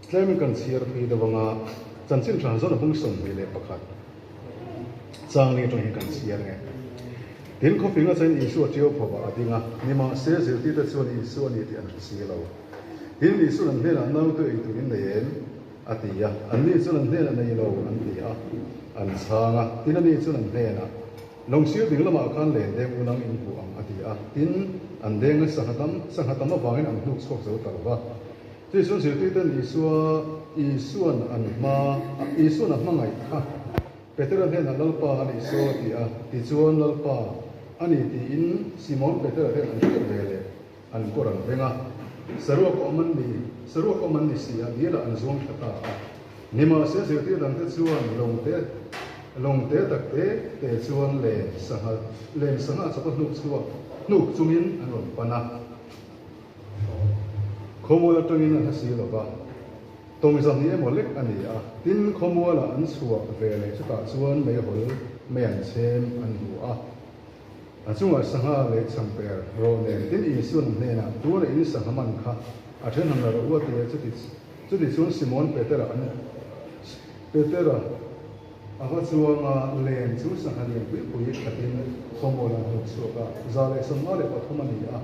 Tlemin kan chhiar thui deuh anga chanchin tha zawn a bung 21 chang ni atang hian kan chhiar nge. Tin, khawfinga chuan Isua ṭiau phovah a ding a, nimahse zirtirte chuan Isua a ni tih an hre si lo. Tin, Isua'n an hnenah naute ei tur in nei em? a ti a, anni chuan an hnenah nei lo an ti a, an chhang a. Tin, ani chuan an hnenah, Lawng sir ding lamah khan len deng unang in hmu ang a ti a. Tin, an deng a sangha tam, sangha tam avangin an hnuk chhuak zo ta lo va. Chutichuan zirtirten Isua, Isua'n an hma, Isua'n a hmangaih kha Petera hnenah Lalpa a nih saw a ti a, tichuan Lalpa a ni tiin Simon Petera ten an hriat ve leh an kawr an veng a, saruak awm an ni, saruak awm an ni si a, dilah an zuang thla ta a. Nimahse zirtir dangte chuan lawngte, lawngte tak te te chuan len sangha, len sangha chawpa hnuk chhuak, hnuk chungin an rawn pan a. Khawmual atangin a hla si lo va, tawng zahnih emaw lek a ni a, tin khawmualah an chhuah ve leh chutah chuan meihawl mei an chhem an hmu a. A chungah sangha leh chhangper rawh nen tin Isuan a hnenah, Tuna in sangha man kha a then han la rawh u a ti a, chuti chuti chuan Simon Petera an Petera a va chuang a, len chu sangha lian pui pui khatin khawmual an hnuk chhuak a, 153 a ni a,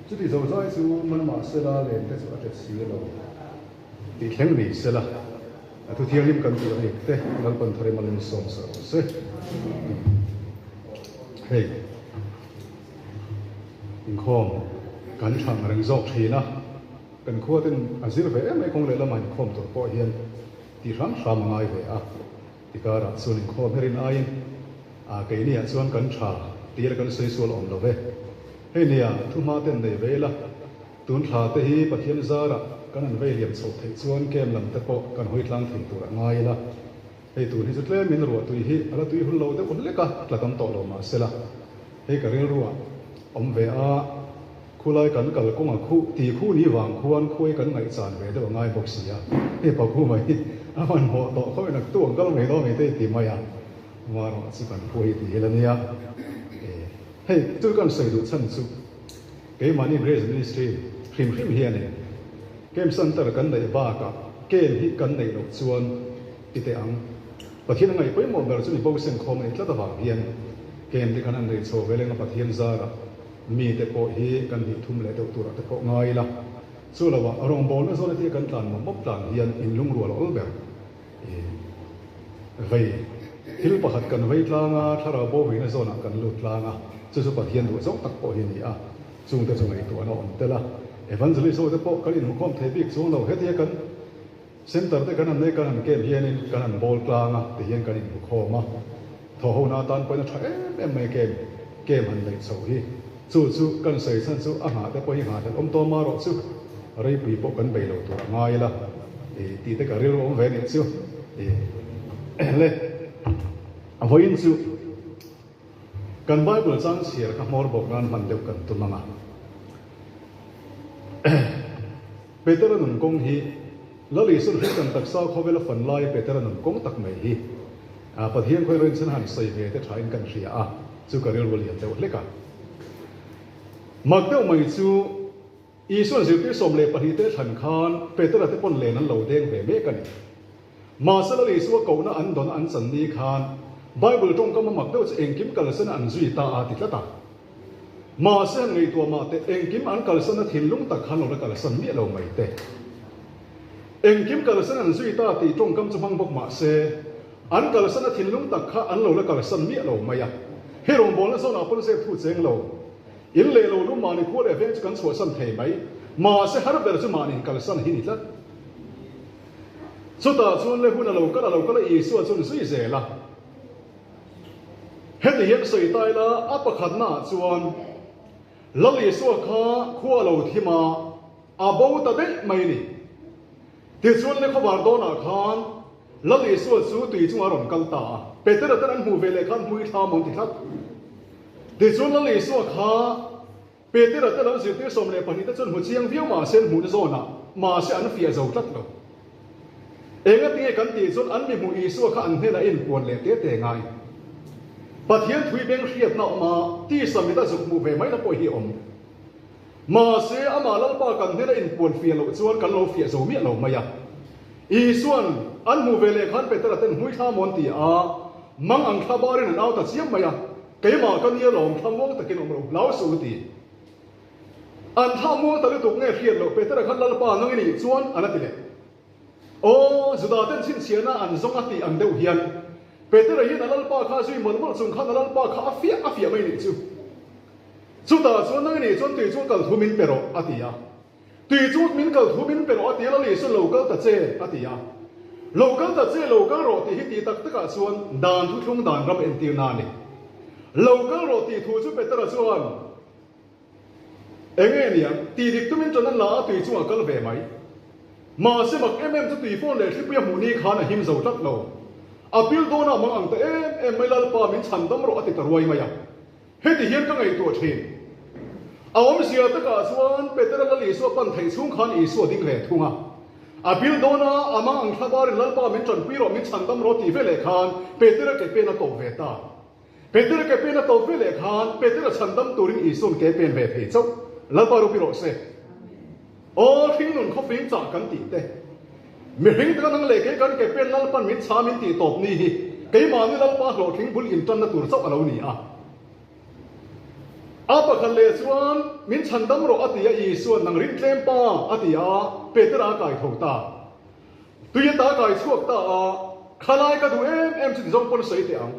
chuti zozai chu man mah sela len te chu a tet si lo. Tih thleng ni sela, a thu thianghlim kan tih rik te Lalpan thar emaw lem sawm sa rawh se. Hei, inkhawm kan thlang reng zawk thin a, kan khua ten a zir ve em mai kawng lehlamah inkhawm tur pawh hian tih hram hram a ngai ve a, tikarah chuan inkhawm herin aiin a keiniah chuan kan tha tih la kan sawi sual awm lo ve. Hei nia, thu hma ten nei ve ila. Tun thla te hi Pathian zarah kan han vei liam chhoh theih chuan camp lam te pawh kan hawi tlang thei tur a ngai ila. Hei tun hi chu tlemin ruah tui hi a la tui hun lo deuh hlek a, tla tam tawh lo mah sela. Hei ka rilruah awm ve a, khulai kan kal kawng a khuh ti khu ni vang khuan khuai kan ngaihchan ve deuh a ngai bawk si a. Hei pakhu mai hi a hmanhmawh tawh khawih nak tu ang kal mai dawn mai te ti mai a, marawh chu kan khuai hi ti hil a nia. Hei chu kan sawi duh chhan chu. Keimahni Grace Ministry hrim hrim hianin Camp Centre kan neih bakah camp hi kan neih loh chuan ti teh ang. Pathian a ngaih pawimawh ber chu mi bo senkhawm a nih tlat avang hian camp te khan an nei chho ve leng a Pathian zarah mite pawh hi kan hnih thum leh deuh turah te pawh ngai ila. Chu loah rawngbawlna zawn atia kan tlan mawp mawp tlan hian inlungrual a awl ber. Vei, thil pakhat kan vei tlang a, thlarau bo veina zawnah kan lut tlang a, chu chu Pathian duh zawng tak pawh hi a ni a, chungte chu ngaihtuahna awm tel a, Evangelist ho te pawh kan inhmukhawm thei bik chuang lo, hetia kan Centre te kan han nei kan han camp hianin kan han bawl tlang a tihian kan inhmukhawm a, thawhhona atan pawhin a tha em em mai camp camp han neih chhoh hi. Chu chu kan sawi chhan chu a nghah te pawh hi nghah hlelh awm tawh marawh chu reipui pawh kan bei lo tur a ngai ila i tih te ka rilru awm ve nih chu i le a vawiin chu kan Bible chang chhiar kha hmawr bawk nan hman deuh kan tum ang a Petera nun kawng hi Lal Isuan hring kan taksa khawvela fan laia Petera nun kawng tak mai hi Pathian khawi rawin chhan han sawi ve te thain kan hria a, chu ka rilru lian deuh hlek a. Mak deuh mai chu Isuan zirtir 12 te thlan khan Petera te pawn len an lo deng ve mek a ni. Mahse Lal Isua kohna an dawn an chan ni khan Bible tawngkam a mak deuh chu engkim kalsan an zui ta a ti tlat a. Mahse han ngaihtuah mah teh engkim an kalsan a thinlung tak khan lo la kalsan miah lo mai te. Engkim kalsan an zui ta tih tawngkam chu hmang bawk mahse an kalsan a thinlung tak kha an lo la kalsan miah lo mai a. Hei rawngbawlna zawnah pawn zep thu cheng lo. In leh lo lum mahni khua leh veng chu kan chhuahsan thei mai. Mahse har ber chu mahni in kalsan hi ni tlat. Chutah chuan le hun a lo kal a lo kal a Isua chuan zui zel a. Heti hian sawi ta ila, a pakhatnaah chuan Lal Isua kha khua a lo thim a, a bo ta daih mai a ni. Tichuan Lekhavar dawnah khan Lal Isua chu tui chungah a rawn kal ta a, Petera ten an hmuh ve leh khan hmui thla mawn ti tlat. Tichuan Lal Isua kha Petera te lam zirtir 12 te chuan hmu chiang viau mahse an hmuhna zawnah mahse an fiah zo tlat lo. Engatinge kan tih chuan an mi hmuh Isua kha an hnenah inpuan leh te te ngai. Pathian thui beng hriatna awm a, tisa mit a zuk hmuh ve maina pawh hi a awm. Mahse amah Lalpa kan hnena inpuan fiah loh chuan kan lo fiah zo miah lo mai a. Isuan an hmuh ve leh khan Petera ten hmui thla mawn ti a, mang ang thla barin an au ta chiam mai a, Keimah ka nia lawm thla muang takin awm rawh u, hlau suh u ti. An thla muang ta lutuk nge hriat loh Petera khan Lalpa nang i nih chuan an a ti leh. Aw, Juda ten chhinchhiahna an zawng a tih ang deuh hian Petera hian a Lalpa kha zui mawlh mawlh chung khan a Lalpa kha a fiah a fiah mai nih chu. Chutah chuan nang i nih chuan tui chu kal thu min pe rawh a ti a. Tui chu min kal thu min pe rawh a ti a, Lal Isuan lo kal ta che a ti a. Lo kal ta che, lo kal rawh tih hi tih tak takah chuan dan thuthlung dan ram entirna a ni. Lo kal rawh tih thu chu Petera chuan eng nge niang tih dik tumin ṭan an la a, tui chungah kal ve mai. Mahse mak em em chu tui fawn leh thlipui a hmuh ni khan a him zo tlat lo. A pil dawnah mang ang ta em em mai Lalpa min chhan dam rawh a ti ta ruai mai a. Heti hian ka ngaihtuah thin. A awmzia takah chuan Petera Lal Isua pan theih chhung khan Isua ding ve thung a. A bil dawn a, a mang ang thla barin Lalpa min tanpui rawh, min chhandam rawh tih veleh khan Petera ke pen a tawp ve ta. Petera ke pen a tawp veleh khan Petera chhandam turin Isua'n ke pen ve thei chauh. Lalpa rupi rawh se. Aw hringnun khawfing chah kan tih te. Mihring taka nang leh kei kan ke pen Lalpan min chha min tih tawp ni hi keimahni Lalpa hlawhtling bul intanna tur chauh a lo ni a. A pakhat leh chuan min chhandam rawh a ti a, Isua'n nang rin tlem pa a ti a, Petera a kai tho ta. Tui ata a kai chhuak ta a, Khalai ka duh em em chu ti zawng pawn sawi teh ang.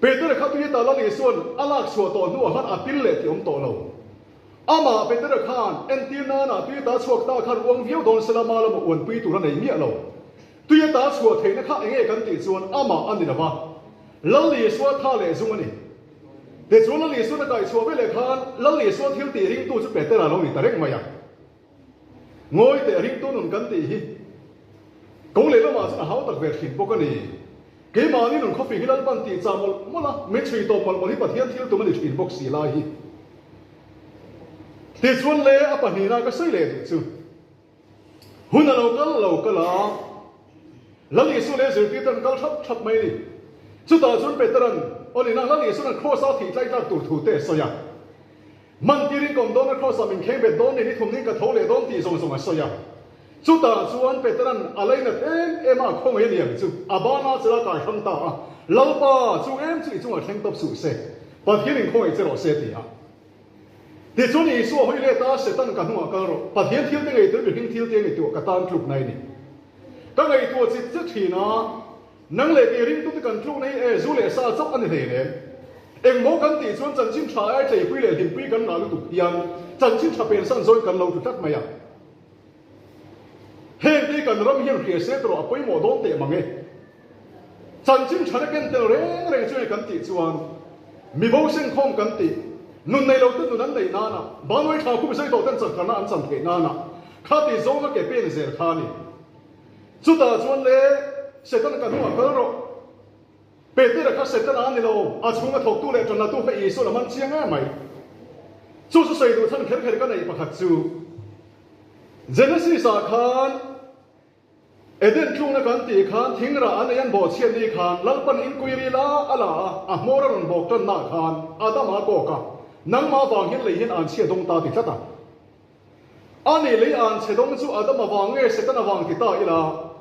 Petera kha tui ata Lal Isua'n a lak chhuah tawh hnuah khan a pil leh tih awm tawh lo. Amah Petera khan entir nana tui ata chhuak ta kha ruang viau dawn sela ma lama uanpui tur a nei miah lo. Tui ata chhuah theihna kha enge kan tih chuan amah a ni lo va, Lal Isua tha leh zung a ni. Tichuan Lal Isua'n a kaihchhuah veleh khan Lal Isua thil tih ringtu chu Petera lo ni ta reng mai a. Ngawi teh ringtu nun kan tih hi ko leh lamah chuan a hau tak ve thin bawk a ni. Keimahni nun khawfing hi Lalpan tih chah mawlh mawlh a, min chhui tawp mawlh mawlh hi Pathian thil tum a ni thin bawk si lai hi. Tichuan le a pahnihna ka sawi leh duh chu hun a lo kal lo kal a, Lal Isua leh zirtirte an kal thap thap mai a ni. Chutah chuan Petera'n aw nihna Lal Isua'n Kraws-a thih tlai tlak tur thu te a sawi a. Man tirin ka awm dawn a, Kraws-ah min kheng bet dawn ni, ni thum ning ka tho leh dawn tih zawng zawng a sawi a. Chutah chuan Petera'n a lainat em em a, a khawngaih a ni ang chu, a bana chela a kai hrang ta a, Lalpa, chu em chu i chungah thleng tawp suh se, Pathian in khawngaih che rawh se, ti a. Tichuan Isua hawi let a, Setan ka hnungah kal rawh, Pathian thil te ngaihtuah mihring thil te ngaihtuah ka tan tluk na i ni. Ka ngaihtuah chit che thin a, Nang leh kei ringtute kan tlukna hi e, zu leh sa chauh a ni hleinem. Engmaw kan tih chuan chanchin tha ai tleipui leh hlimpui kan ngah lutuk hian chanchin tha pensan zawin kan lo tlu tlat mai a. Heng te kan ram hian hria se tawh a pawimawh dawn teh mang e. Chanchin tha na ken tel reng reng chu nge kan tih chuan mi bo sengkhawm kan tih, nun nei lo te nun an neih nana, banwei tha khum zai tawh ten changkharna an chan theih nana kha ti zawnga ke pen zel kha a ni. Chutah chuan le, Setana ka hnungah kal rawh. Petera kha Setana a ni lo, a chhunga thawktu leh ṭanlatu kha Isua'n a man chiang em mai. Chu chu sawi duh chhan kher kher ka neih pakhat chu, Genesis-ah khan Eden tlukna kan tih khan thingrah an ei an bawhchhiat ni khan Lalpan inquiry la a la a, a hmawr a rawn bawk ṭannaah khan Adama a kawk a, nangmah vang hian lei hian an chhia dawng ta ti tlat a. A nih lei an chhe dawng chu Adama vang nge Setana vang ti ta ila,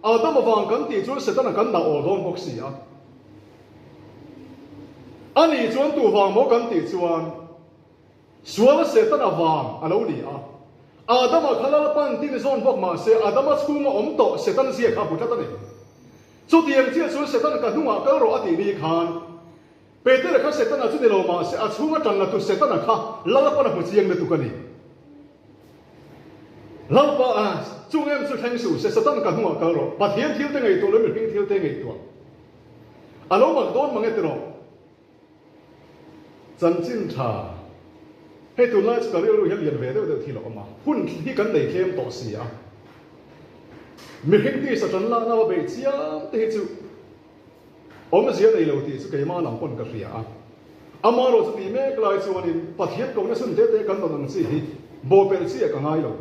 Adama vang kan tih chuan Setana kan dah awl dawn bawk si a. A nih chuan tu vang maw kan tih chuan suala Setana vang a lo ni a. Adama kha Lalpan tin zawn bawk mah se Adama chhunga awm tawh Setan zia kha a hmu tlat a ni. Chutiang chiah chuan Setan ka hnungah kal rawh a tih ni khan Petera kha Setana chu ni lo mah se a chhunga tan la tu Setana kha Lalpan a hmu chiang lutuk a ni. Lalpa a chung em chu thleng suh se, Satan ka hnungah kal rawh. Pathian thil te ngaihtuah lo mihring thil te ngaihtuah. A lo mak dawn mang e tiraw? Chanchin tha. Hei tunlai chu ka rilru hian lian ve deuh deuh thil a awm a, hun hi kan nei tlem tawh si a. Mihring tisa tan lakna va beih chiam te hi chu Awmzia nei lo tih chu keimah lam pawn ka hria a. Amaherawh chu tih mek lai chuanin Pathian kohna chhun te te kan dawn ang chi hi bawhpelh chi ah ka ngai lo.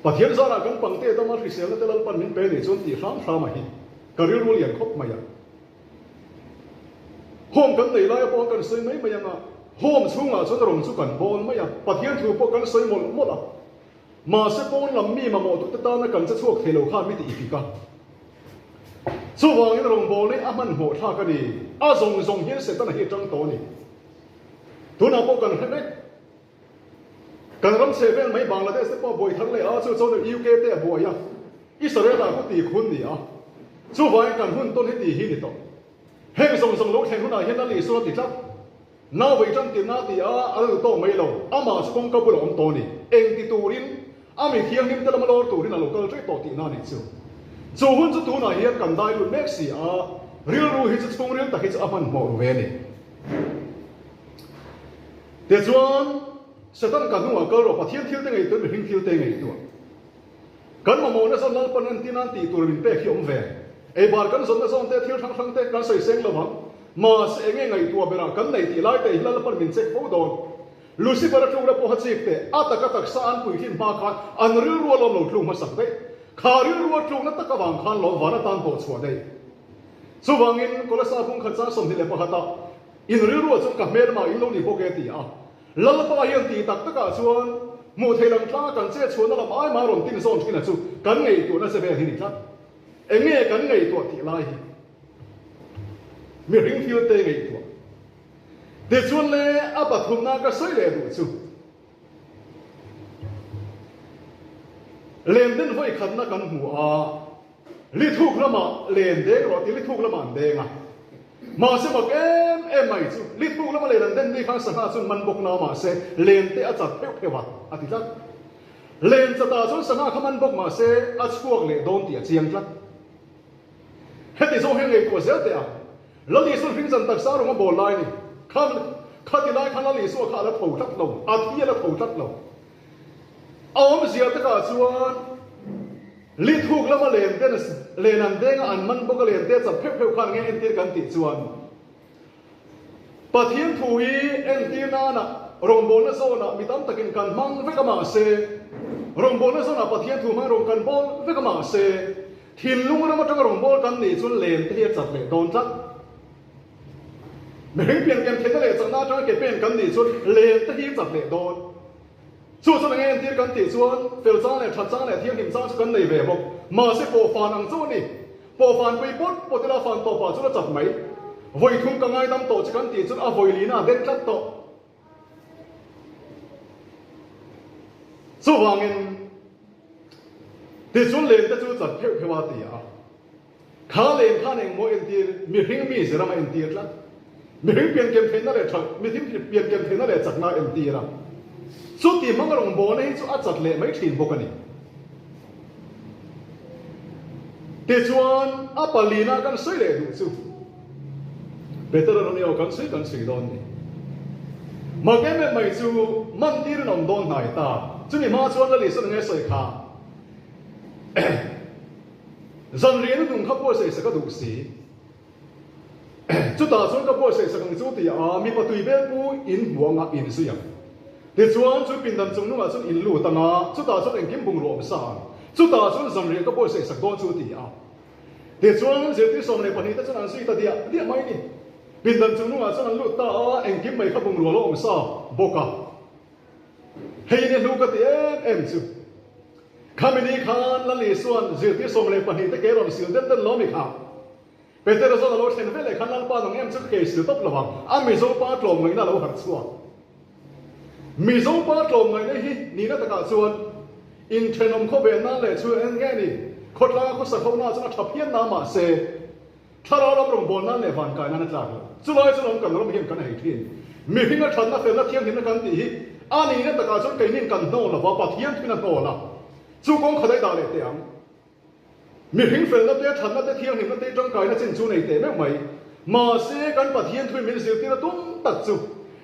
Pathian zarah kan pangte dama hriselna te Lalpan min pe nih chuan tih hram hram a hi ka rilru lian khawp mai a. Home kan nei laia pawh kan sawi mai mai ang a, home chhungah chuan rawng chu kan bawl mai a, Pathian thu pawh kan sawi mawlh mawlh a. Mahse pawn lam mi mamawhtute tana kan che chhuak thei lo khan mi ti ipik a. Chuvangin rawngbawlna hi a hmanhmawh thlak a ni. A zawng zawng hian Setana hi a tang tawh a ni. Tunah pawh kan hre vek. Kan ram chhe vel mai Bangladesh te pawh a buai thar leh a, chu chuan UK te a buai a, Israel ah pawh ti khun ni a. Chuvangin kan hun tawn hi ti hi ni tawh. Heng zawng zawng lo thlen hunah hian Lal Isua ti tlat. Nau vei tan tirna a ti a, a la duh tawk mai lo. Amah chu kawngka bulah a awm tawh a ni. Eng ti turin, a mi thianghlim te lama lawr turin a lo kal ṭeh tawh tihna a nih chu. Chu hun chu tunah hian kan dai lut mek si a, rilru hi chu chhungril tak hi chu a hmanhmawh ru ve a ni. Tichuan, Satan ka hnungah kal rawh, Pathian thil te ngaihtuah, mihring thil te ngaihtuah. Kan mamawhna zawn Lalpan entir nan tih tur min pek hi awm ve. Eibar kan zawnna zawn te, thil hrang hrang te kan sawi seng lo vang. Mahse enge ngaihtuah berah kan nei tih lai te hi Lalpan min check fo dawn. Lucifer a tlukna pawha chik teh, a taka taksa an puitlin hma khan an rilru a lawm lo tluk hmasak daih. Kha rilru a tlukna tak avang khan lawm van atan pawh chhuah daih. Chuvangin Kolasa bungkhat chang 21 ah in rilru ah chuan ka hmelma in lo ni bawk e ti a. Lalpa hian tih tak takah chuan hmuh theih lam tlanga kan chet chhuahna lam ai mah rawn tin zawn thin a chu kan ngaihtuahna che vel hi ni tlat. Eng nge kan ngaihtuah tih lai hi mihring thil te ngaihtuah. Tichuan le a pathumna ka sawi leh duh chu len den vawi khatna kan hmu a, Lithuk lamah len deng rawh ti lithuk lamah an deng a. Mahse mak em em mai chu lithuk lama len an den ni khan sangha chuan man bawk na mahse len te a chat pheuh pheuh a, a ti tlat. Len chatah chuan sangha kha man bawk mahse a chhuak leh dawn tih a chiang tlat. Heti zawng hian ngaihtuah zel teh ang. Lal Isua hring chan taksa rawng a bawl lai ni. Kha khati lai khan Lal Isua kha a la tho tlat lo, a thi a la tho tlat lo. A awmzia takah chuan Lithuk lama len ten len an denga an man bawk a len te chap pheuh pheuh khan nge entir kan tih chuan Pathian thu hi entir nana rawngbawlna zawnah mi tam takin kan hmang vek a mahse rawngbawlna zawnah Pathian thu hmang rawng kan bawl vek a mahse thinlung ram atanga rawngbâwl kan nih chuan len te hi a chap leh dawn tlat. Mihring piankem theihna leh chakna atanga ke pen kan nih chuan len te hi a chap leh dawn. Chu chuan enge entir kan tih chuan fel chang leh that chang leh thianghlim chang chu kan nei ve bawk. Mahse pawhfan ang chauh a ni. Pawhfan pui pawt pawt ila fan tawpah chuan a chak mai. Vawi thum ka ngaidam tawh che kan tih chuan a vawi lina a den tlat tawh. Chuvangin tichuan len te chu chat pheuh pheuh a ti a. Kha len khan engmaw entir, mihring mi zirama entir tlat. Mihring piankem theihna leh tha, mihring piankem theihna leh chakna a entir a. Chuti hmang rawngbawlna hi chu a chat leh mai thin bawk a ni. Tichuan, a palina kan sawi leh duh chu, Peter a rawn i aw kan sawi kan sawi dawn ni. Mak em em mai chu mantir in awm dawn hnai ta. Chumi hma chuan Lal Isua nge sawi kha? Zanriah na nung kha buatsaih sak a duh si. Chutah chuan ka buatsaih sak ang chu ti a, mipa tui vel pu in hmu anga in zui ang. Tichuan chu pindan chung nungah chuan in lut anga, chutah chuan engkim bungrua awm sa ang. Chutah chuan zanriah ka buatsaih sak dawn chu ti a. Tichuan zirtir 12 te chuan an zui ta diah diah mai ni. Pindan chung nungah chuan an lut ta a, engkim mai kha bungrua lo awm sa bawk a. Hei ni hnu ka ti em em chu. Khami ni khan Lal Isua'n zirtir 12 te ke rawn sil den den lo mi kha. Petera zawn a lo thlen veleh khan Lalpa nang em chu ka ke sil tawp lo vang, a Mizo pa tlawmngaihna a lo harh chhuak. Mizo pa tlawmngaihna hi nihna takah chuan inthenawm khawvel nan leh chu eng nge ni, khawtlanga khawsak ho na chuan a tha phian na mahse, Thlarau lam rawngbâwl nan leh van kai nan a tlak lo. Chulai chu lam kan ram hian kan hei thin. Mihring a thatna felna thianghlimna kan tih hi a nihna takah chuan keinin kan hnawl lo va, Pathian thuin a hnawl a. Chu kawng khat a i dah leh teh ang. Mihring felna te, thatna te, thianghlimna te tangkaina chin chu nei teh meuh mai. Mahse, kan Pathian thuin min zirtir a tum tak chu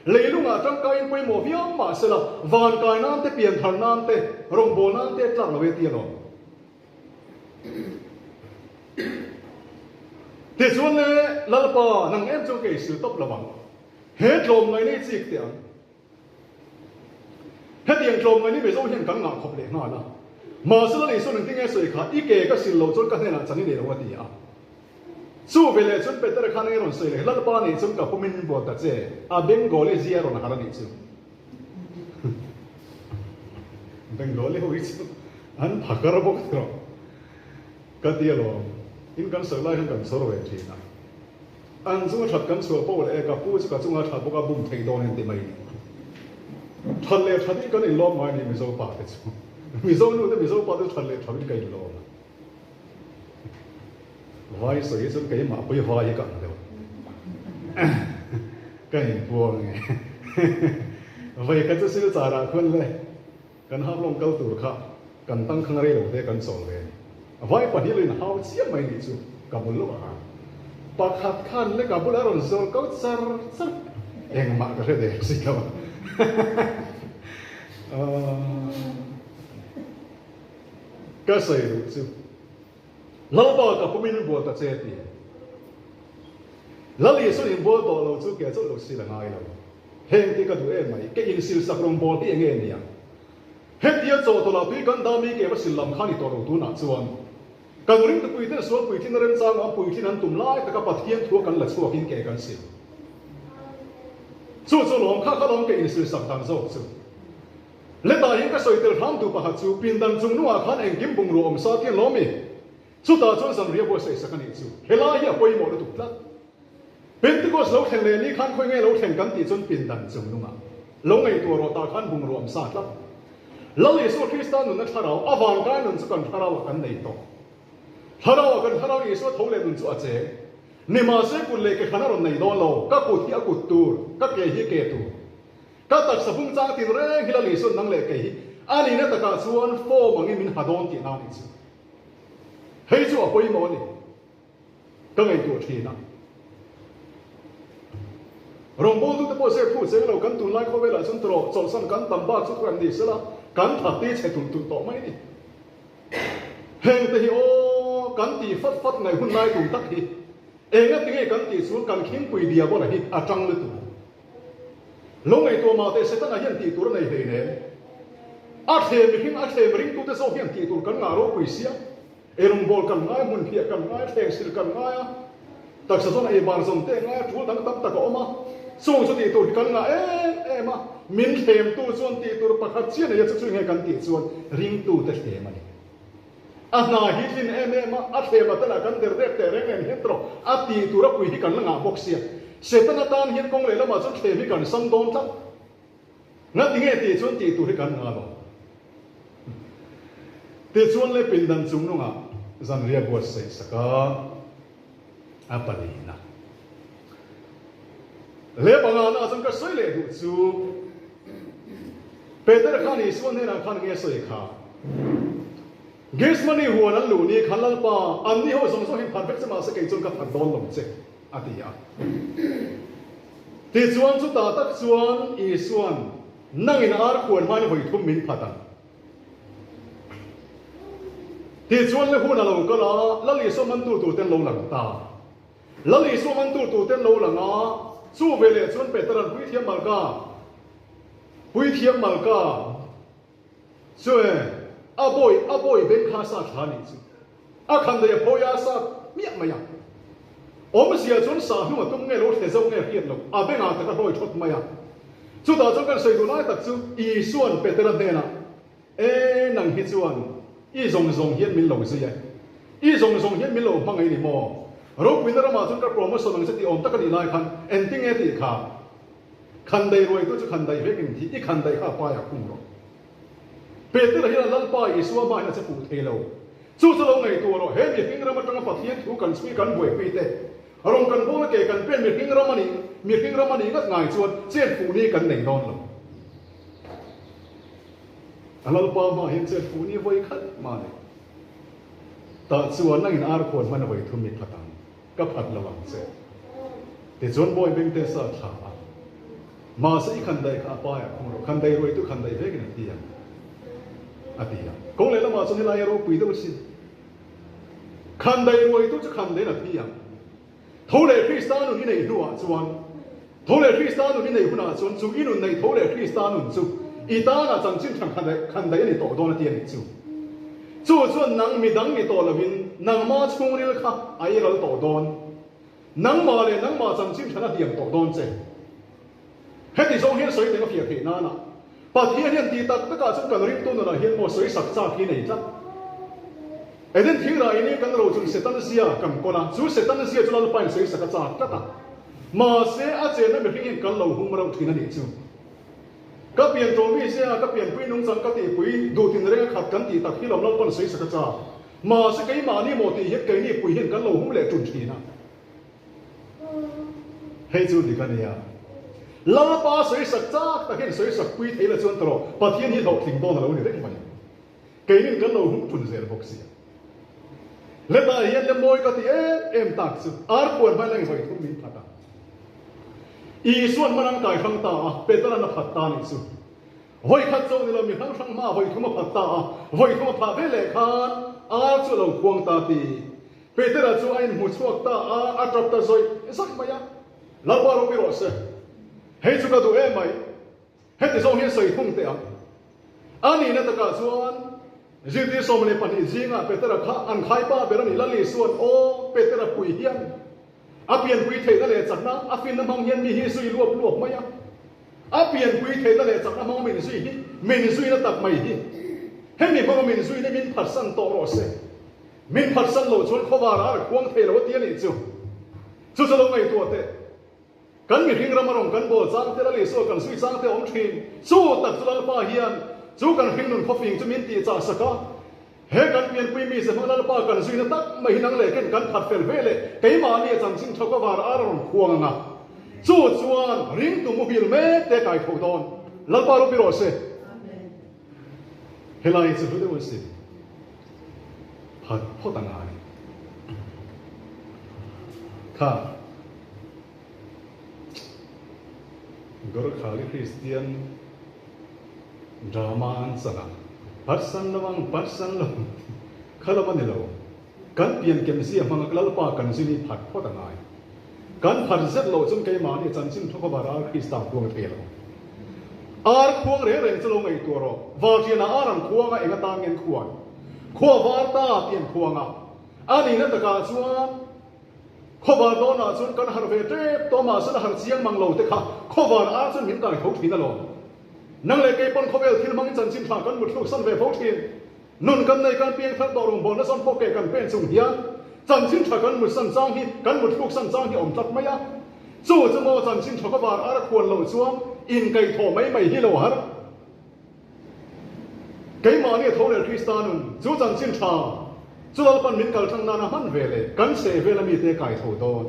leilungah tangkaiin pawimawh viau mahsela van kai nan te, pianthar nan te, rawngbâwl nan te a tlak lo e ti alawm. Tichuan le, Lalpa, nang em chu ka eisil tawp lo ang. He tlawmngaihna i chik teh ang. Hetiang tlawmngaihna i Mizo hian kan ngah khawp leh nghal a. Mahse Lal Isuan engtin nge sawi kha, I ke ka sil loh chuan ka hnenah chan i nei lo a ti a. Chu veleh chuan Petera khan eng rawn sawi leh, Lalpa nih chuan ka pumin min bual ta che, a Bengali zia rawn harh a nih chu. Bengali ho hi chu an phakar bawk tawh ka ti alawm. In kan sawi lai hian kan chhawr ve thin a. An chunga that kan chhuah poh leh e ka pu chu ka chunga that bawk a bum thei dawn en ti mai ni. That leh that in kan inlawm ngai ni Mizo pa te chu. Mizo nu te Mizo pa te chu that leh that in ka inlawm a. Vai sawi hi chuan keimah pawh hi vai hi ka ang deuh. Ka inpuang nge. Vai kha chu silchar ah khuan le kan hap lawng kal tur kha kan tangkhang rei lo te kan chawl ve a ni. Vai pahnih lo in hau chiam mai nih chu ka bul lawk a. Pakhat khan le ka bulah a rawn zawl ko char char. Engmah ka hre der si lo. Ka sawi duh chu Lalpa ka pum in bual ta che ti. Lal Isuan in bual tawh lo chu ke chauh lo sil a ngai lo. Heng ti ka duh em mai, ke in sil sak rawng bawl hi enge nia? Hetia chaw tawlh ah tui kan dah mi ke va sil lam kha ni tawh lo tunah chuan kan ringtupui ten sual puitlin a remchang a puitlin an tum lai taka Pathian thua kan la chhuak in ke kan sil. Chu chu lawm kha kha lawm ke in sil sak dan zawk chu. Letah hian ka sawi tel hram tu pakhat chu pindan chung nungah khan engkim bungrua awm sa tian lawm i? Chutah chuan zanriah buatsaih sak a nih chu. Helai hi a pawimawh lutuk tlat. Pentecost lo thlen leh ni khan khawi nge lo thlen kan tih chuan pindan chung nungah lo ngaihtuah rawh tah khan bungrua awm sa tlat. Lal Isua Krista nunna thlarau, a vankai nun chu kan thlarauah kan nei tawh. Thlarauah kan thlarau Isua tho leh nun chu a cheng. Nimahse kut leh ke hran a rawn nei dawn lo, ka kut hi a kut tur, ka ke hi ke tur. Ka taksa bung chang tin reng hi la Lisuan nang leh kei hi a nihna takah chuan form angin min ha dawn tih na nih chu. Hei chu a pawimawh a ni. Ka ngaihtuah thin a. Rawngbawltute pawh zep thu cheng lo kan tunlai khawvelah chuan tawrh chawlhsan kan tam bak chu thu em ni sela kan that ti chhe tulh tulh tawh mai a ni. Hengte hi aw kan tih fat fat ngaih hun lai tur tak hi enga tinge kan tih chuan kan khingpui diabola hi a tang lutuk. Lo ngaihtuah mah teh Setana hian tih tur a nei hleinem. A thlem mihring a thlem ringtute zawk hian tih tur kan ngah ropui sia. Eirawngbawl kan ngai, hmunphiah kan ngai, thlengsil kan ngai a, taksa zawn ei bar zawn te a ngai a, tul dang tam tak a awm a. Chung chu tih tur hi kan ngah em em a, min thlemtu chuan tih tur pakhat chiah nei a chu chu nge kan tih chuan ringtute thlem a ni. A hna hi tlin em em a, a thlem a telah kan der dek teh reng em hian tawh a tih tur a pui hi kan la ngah bawk sia. Setana tan hian kawng leh lamah chuan thlem hi kan sam dawn tlat. Ngati nge tih chuan tih tur hi kan ngah lo. Tichuan le pindan chung nungah zanriah buatsaih sak a, a palina. Le pangana chuan ka sawi leh duh chu Peter khan Isua hnenah khan nge sawi kha? Gethsemane huan an luh ni khan Lalpa, an ni ho zawng zawng hi phat vek che mahse kei chuan ka phat dawn lo che, a ti a. Tichuan chutah tak chuan Isuan, Nangin ar khuan hmain vawi thum min phat ang. Tichuan le hun a lo kal a, Lal Isua mantu turten lo lang ta. Lal Isua mantu turten lo lang a, chu veleh chuan Petera'n Puithiam Malka, Puithiam Malka chu e, a bawi, a bawi beng kha a sa thla nih chu. A khan daih a phawi a, a sa hmiah mai a. Awmzia chuan sa hnung a tum nge lo hle zo nge hriat loh, a bengah tak a hlawi thawt mai a. Chutah chuan kan sawi duh lai tak chu Isua'n Petera hnenah, E, nang hi chuan i zawng zawng hian min lo zui e. I zawng zawng hian min lo hmangaih ni maw? Ropuina ramah chuan ka promotion ang che tih awm tak a nih lai khan engtinge tih kha? Khandai ruaitu chu khandai vekin thi, i khandai kha a paiah khung rawh. Petera hian Lalpa Isua hmain a che fuh thei lo. Chu chu lo ngaihtuah rawh, he mihring ram atanga Pathian thu kan chhui kan buaipui te, rawn kan bawla ke kan pen mihring ram a nih, mihring ram a nih ngat ngai chuan chet fuh ni kan nei dawn lo. A Lalpa hmaah hian chet fuh ni vawi khat mah nei. Tah chuan nangin ar khuan hman a vawi thum i phat ang. Ka phat lo ang che. Tichuan bawi bengte sa thla a. Mahse i khan daih kha a paiah khung rawh, khan daih ruaitu khan daih vekin a ti ang, a ti a. Kawng leh lamah chuan helai a ropui deuh asin. Khan daih ruaitu chu khan daihin a thi ang. Tho leh Krista nun i neih hnuah chuan, tho leh Krista nun i neih hunah chuan chu i nun neih tho leh Krista nun chu i tanah chanchin tha khan daih a ni tawh dawn a ti a nih chu. Chu chuan nang midang ni tawh lovin nangma chhungril kha a i ral tawh dawn. Nangmah leh nangmah chanchin than a hliam tawh dawn che. Heti zawng hian sawi teng a fiah theih nana. Pathian hian tih tak takah chuan kan ringtu nunah hian maw sawisak chak hi nei tlat. Eden thirah in kan rochun Setan zia kan kawl a, chu Setan zia chu Lalpa in sawisak a chak tlat a. Mahse a chenna mihring hian kan lo hum reuh thin a nih chu. Ka pian tawh mi zia, ka pianpui nungchang ka tihpui duh tin reng a khat kan tih tak hi lawm Lalpan sawisak a chak. Mahse keimahni maw tih hian keini pui hian kan lo hum leh tun thin a. Hei chu dik a nia. Lalpa sawisak chak tak hian sawisak pui thei la chuan tawh Pathian hi hlawhtling dawn a lo ni reng mai. Keinin kan lo hum tun zel bawk sia. Hetah hian le mawi ka ti em em tak chu ar puan hmain lang vawi thum min phat a. Isuan hman an kai hrang ta a, Petera'n a phat ta nih chu. Vawi khat chauh ni lo mi hrang hrang hma vawi thum a phat ta a, vawi thum a phah ve leh khan ar chu a lo khuang ta ti. Petera chu a inhmu chhuak ta a, a tap ta zawih zawih mai a. Lalpa ropui rawh se. Hei chu ka duh em mai. Heti zawng hian sawi thung teh ang. A nihna takah chuan zirtir 12 zingah Petera kha an khaipa ber a nih. Lal Isua'n, Aw, Petera pui hian a pianpui theihna leh chakna, a finna hmang hian mi hi zui luap luap mai a. A pianpui theihna leh chakna hmanga min zui hi, min zuina tak mai hi, hemi hmanga min zuina min phatsan tawh rawh se. Min phatsan loh chuan khawvar a khuang thei lo a ti a nih chu. Chu chu lo ngaihtuah teh. Kan mihring rama rawn kan bawl chang te Lal Isua kan zui chang te a awm thin. Chu tak chu Lalpa hian chu kan hringnun khawfing chu min tih chah sak a. He kan pianpui mi ze hmang Lalpa kan zuina tak mai hi nang leh ken kan phat fel ve leh keimahni a chanchin tho ka var ar a rawn khuang ang a. Chu chuan ringtu muhil mek te kai tho dawn. Lalpa ropui rawh se. Helai hi chu hlu deuh a sin. Phat phawt a ngai. Kha. Gorkhali Kristian drama an chan a, Phatsan lo ang, phatsan lo ang tih kha lam a ni lo. Kan pian kem zia hmanga Lalpa kan zin hi phat phawt a ngai. Kan phat zet loh chuan keimahni chanchin thu khaw var ar Krista khuang thei lo. Ar khuang reng reng chu lo ngaihtuah rawh. Varṭianah ar an khuang a, eng atan nge an khuan? Khua var ta tih an khuang a. A nihna takah chuan Khawvar dawnah chuan kan harh ve tep tawh mahse la harh chiang mang lo te kha khawvar ar chuan min kai tho thin alawm. Nang leh kei pawn khawvel thil hmangin chanchin tha kan muthluk san ve fo thin. Nun kan nei kan piang thar tawh rawngbawlna zawn pawh ke kan pen chung hian chanchin tha kan mut san chang hi kan muthluk san chang hi awm tlat mai a. Chu chu maw chanchin tha khawvar ar a khuan loh chuan inkaihthawh mai mai hi lo har. Keimahni a tho leh Krista nun chu chanchin tha chu Lalpan min kal tlang nana hman ve leh kan chheh vela mite kai tho dawn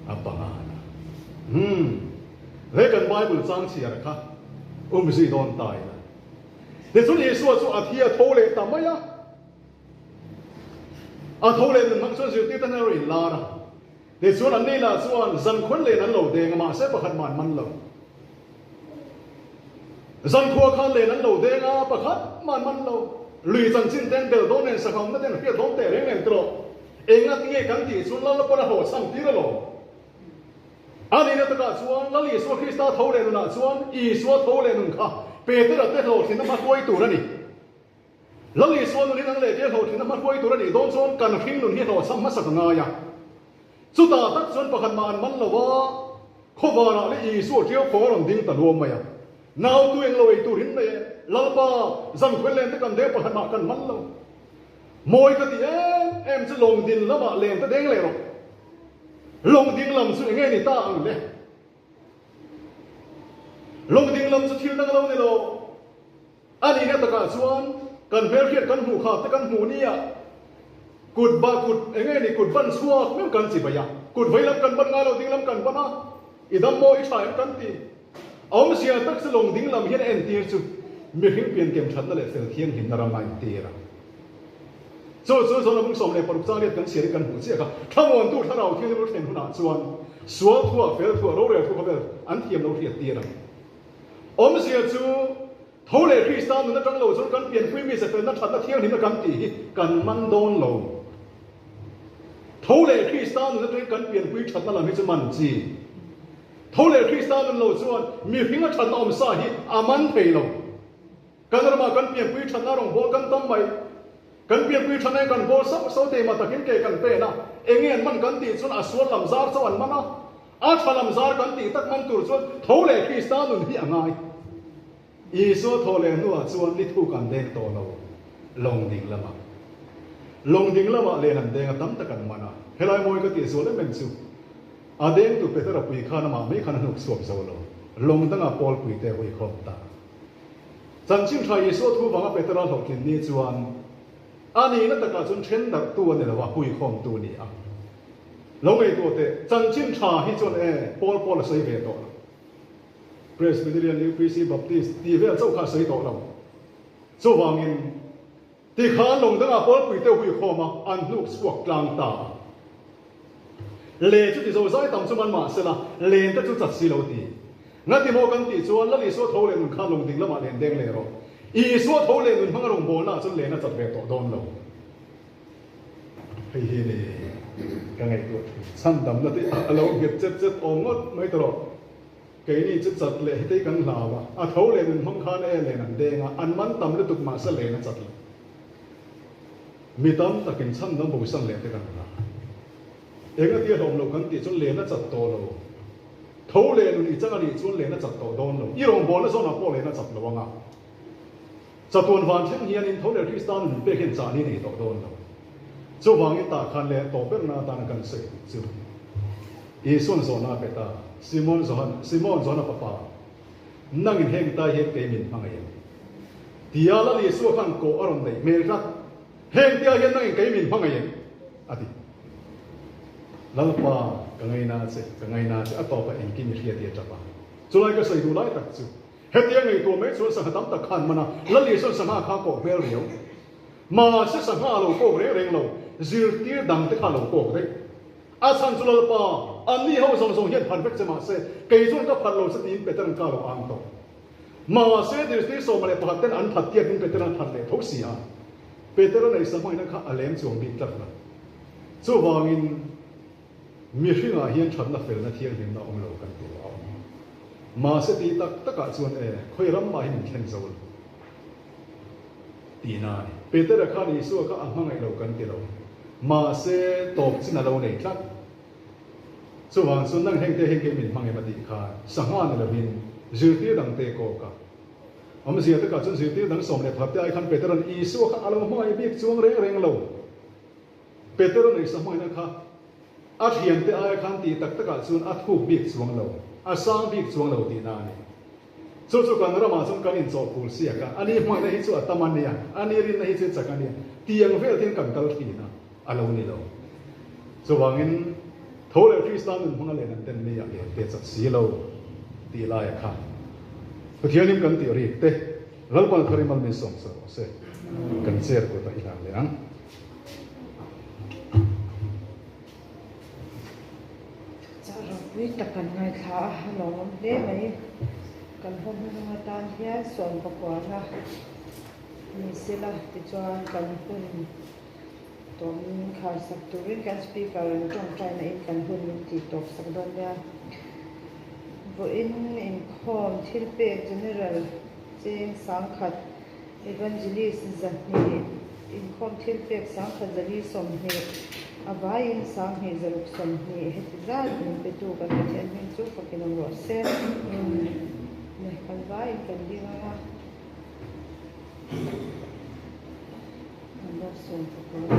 a pangan a. Umm, he kan Bible chang chhiar kha um zui dawn ta ila. Tichuan Isua chu a thi a tho leh ta mai a. A tho leh nun hmang chuan zirtirte hnen a rawn inlar a. Tichuan anni lah chuan zankhuan len an lo deng a, mahse pakhat mah an man lo. Zankhua khan len an lo deng a, pakhat mah an man lo. Lui chanchin ten bel dawn nen sangha awmna ten hriat dawn teh reng reng tawh. Enga tinge kan tih chuan Lal pawn a hlawhchham tir alawm. A nihna takah chuan Lal Isua Krista tho leh nunah chuan Isua tho leh nun kha Petera te hlawhtlinna hma hruai tur a ni. Lal Isua nun hi nang leh kei hlawhtlinna hma hruai tur a nih dawn chuan kan hring nun hi hlawhchham hmasak a ngai a. Chutah tak chuan pakhat mah an man lo a, khawvarah leh Isua ṭiau khawng a rawn ding ta luam mai a. Nau tu eng lo ei tur in nei e, Lalpa, zan khuai len te kan deng pakhat mah kan man lo. Mawi ka ti em em chu lawng din lamah len te deng leh rawh. Lawng ding lam chu enge ni ta ang le? Lawng ding lam chu thil dang lo ni lo. A nihna takah chuan kan hmelhriat kan hmuh kha te kan hmuh nia kut ba kut eng nge ni kut ban chhuak meuh kan chi bai a, kut vei lam kan ban ngai lo ding lam kan ban a, i dam maw i tha em kan ti. A awmzia tak chu lawng ding lam hian a entir chu mihring pian kem thatna leh fel thianghlimna ram a entir a. Chu chu zawn a bung 16 chang riat kan chhiarin kan hmuh chiah kha thlamuantu thlarau thianghlim lo thlen hunah chuan sual thuah fel thuah rorel thu khawvel an thiam lo hriat tir ang. Awmzia chu tho leh Krista nun atang lo chuan kan pianpui mi zefelna thatna thianghlimna kan tih hi kan man dawn lo. Tho leh Krista nun atangin kan pianpui thatna lam hi chu man chi. Tho leh Krista nun lo chuan mihringa thatna awmsa hi a man thei lo. Kan ramah kan pianpui thatna rawngbâwl kan tam mai. Kan pianpui thatna in kan bawl sauh sauh thei mah takin ke kan pen a, enge an man kan tih chuan a sual lam zar chauh an man a. A tha lam zar kan tih tak man tur chuan tho leh Krista nun hi a ngai. Isua thawh leh hnuah chuan ni thuk an deng tawh lo, lawng ding lamah. Lawng ding lamah len an deng a, tam tak an man a. Helai mawi ka tih zual em em chu, a dengtu Petera pui khan amah mai khan a hnuk chhuak zo lo, lawng dangah Paul pui te a huikhawm ta. Chanchin tha Isua thu vanga Petera hlawhtlin ni chuan a nihna takah chuan then darhtu a ni lo a, huikhawmtu a ni a. Lo ngaihtuah teh, chanchin tha hi chuan e, Paul Paul a sawi ve tawh lo. Presbyterian, UPC, Baptist tih vel chauh kha a sawi tawh lo. Chuvangin, tikhan lawng dangah Pawlpui te huikhawm a, an hnuk chhuak tlang ta a. Le chu ti zo zai tam chu man mah sela, len te chu chat si lo ti. Ngati maw kan tih chuan Lal Isua tho leh nun khan lawng ding lamah len deng leh rawh. Isua tho leh nun hmanga rawngbawlna ah chuan len a chat ve tawh dawn lo. Hei hi ni ka ngaihtuah thin. Chhandamna te a lo nghet chet chet awm ngawt mai ta rawh. Keini chu chat leh hetei kan hlau a, a tho leh nun hmang khan e len an deng a, an man tam lutuk mahse len a chat lo. Mi tam takin chhandam bosan leh te kan hlau. Engatia hlawm loh kan tih chuan len a chat tawh lo. Tho leh nun i chang a nih chuan len a chat tawh dawn lo. I rawngbawlna zawnah pawh len a chat lo ang a. Chatuan van thleng hianin tho leh Krista nun pek hian chahni nei tawh dawn lo. Chuvangin tah khan leh tawh berna atana kan sawi duh chu Isua'n zawhna a pe ta, Simon Johan, Simon Johana fapa, nangin heng tai hian kei min hmangaih em? Tia Lal Isua khan kawh a rawn neih hmel tlat. Heng tia hian nangin kei min hmangaih em? A ti. Lalpa, ka ngaina che, ka ngaina che, a tawpah engkim i hria tih a tap a. Chulai ka sawi duh lai tak chu Hetia ngaihtuah mai chuan sangha tam tak khan man a, Lal Isua'n sangha kha kawh hmel riau. Mahse sangha a lo kawk reng reng lo, zirtir dang te kha a lo kawk daih. A chhan chu Lalpa, anni ho zawng zawng hian phat vek che mahse kei chuan ka phat lo che tiin Petera'n ka lo ang tawh. Mahse zirtir 11 ten an phat tiakin Petera'n phat leh tho si a. Petera nei sanghaina kha a lem chuang bik tlat lo. Chuvangin. Mihringah hian thatna felna thianghlimna awm lo kan tih a awm. Mahse tih tak takah chuan e, khawi ram mah hi min thlen zo lo tihna a ni. Petera khan Isua kha a hmangaih lo kan ti lo. Mahse tawp chin a lo nei tlat. Chuvang chuan nang hengte heng kei min hmang em a tih khan sangha ni lovin zirtir dangte kawk a. Awmzia takah chuan zirtir dang 11 te ai khan Petera'n Isua kha a lo hmangaih bik chuang reng reng lo. Petera nei sahmawina kha a thiante aia khan tih tak takah chuan a thuk bik chuang lo, a sang bik chuang lo tihna a ni. Chu chu kan ramah chuan kan inchawhphul siak a, ani hmawina hi chu a tam a nia, ani rinna hi chu a chak a nia, tiang vel hian kan kal thin a, a lo ni lo. Chuvangin tho leh Krista nun hmanga len an den mi ah len te chak si lo tih laia kha Pathianin kan tih rik te Lalpan thar i mal min sawm sa rawh se. Kan chair kutah i hlan leh ang. Chah ropui tak kan ngaithla a, a lawmawm hle mai. Kan haw hmanung atan hian sawmpakuana ni sela tichuan kan hun tawh min khar sak turin kan speaker an tawngtai na in kan hun min tih tawp sak dawn nia. Vawiin inkhawm thilpek general cheng sangkhat. Evangelist 200, inkhawm thilpek 1120, a vaiin 1620, heti zat min petu kan Pathian hming chu fakin awm rawh se. Neh kan vaiin kan ding ang a. Kan lawk sawm pakua.